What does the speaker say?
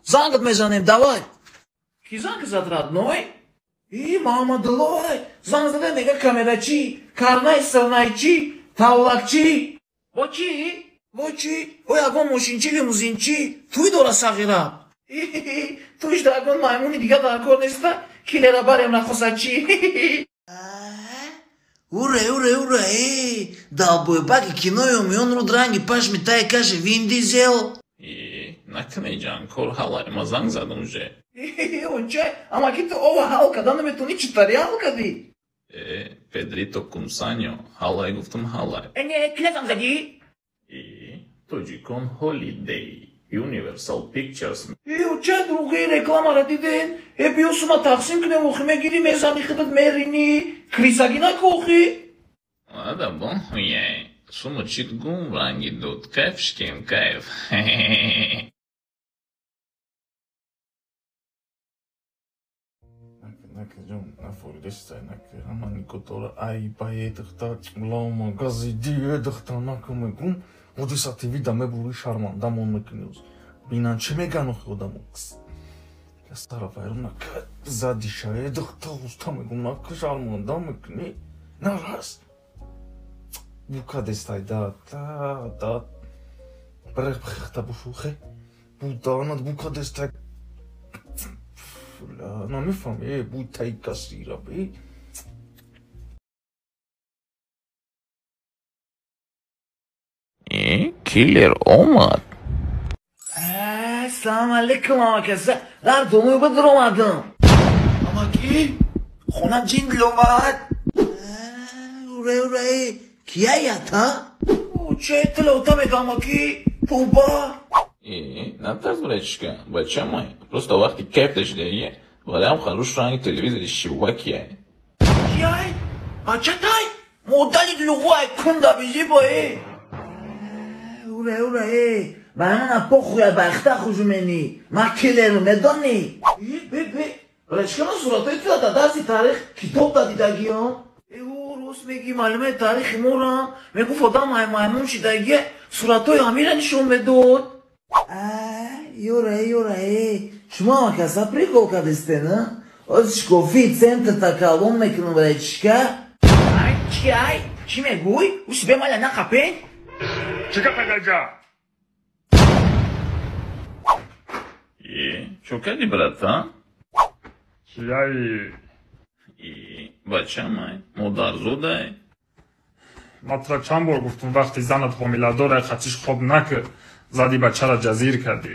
Зангат мезанем, давай. Ки занг зад, родной? И Мамадуллой, занг зада мега камерачи, карнай сырнайчи, тавлакчи. Бо чӣ? Бо чӣ? О ягон мошинчи, лимузинчи, туй дора сағира. Туиш да ягон маймуни дига дар кор неста, килера барем нахосачи. Ура, ура, ура, эй! Долбоебаки кинои умион руд ранги пашми тай каши Вин Дизел. И накне кор ҳалай, ма занг задам уже. Очай, амаки ту ова ҳал када наметони читари ҳал кади? Э, Педрито Кумсаньо, ҳалай гуфтам ҳалай. Э, не, кила занг задӣ? И Тоҷикон Holiday, Universal Pictures. Э, очай, другие рекламара диден? Э, биё сума тақсим кунем, охи мегири, мезани худат мерини, крисаги накохи? Ладно, бон хуяй. Сума чит гум ранги дуд, кайф шкем, кайф. Э, киллер омад. Салом алейкум, амакаса. Дар домой бадр омадам. Амаки, хона ҷингл омад. Ура, ура, кия ята? Че иттилоота мега, амаки? Тоба. Э, натарс, братишка, бачамай. Просто вақти кайф дашидагия, валям харуш ранги телевизори шивакия. Кияй? Бачатай? Модали дилуғуай кунда бижи бо, э. Ура, ура, э. Ба ман похуя бахта хужумени. Ма киллеру медони. Э, бе, бе. Братишка, ман суратҳои туя дар дарси тарих китоб да дидагиём. Э, рост мегӣ, маълумаи тарихи морам. Мегуфт одам ай маймун шидагия, суратҳои ҳамира нишон медод. Ёра, ёра, э. Шумо амакаса прикол кардистен, а? Оз шкофи центр такалон мекунам, братишка. Ай, чи ай? Чӣ мегӯй? Ӯ себе маля нақапен? Чӣ гапа гаҷа? Э, чо кардӣ, братан? Кияи? Э, бачамай, модарзодай. Ма тура чанд бор гуфтум, вақти занат ҳомиладор ай хатиш хоб накар, зади бачара ҷазир кардӣ.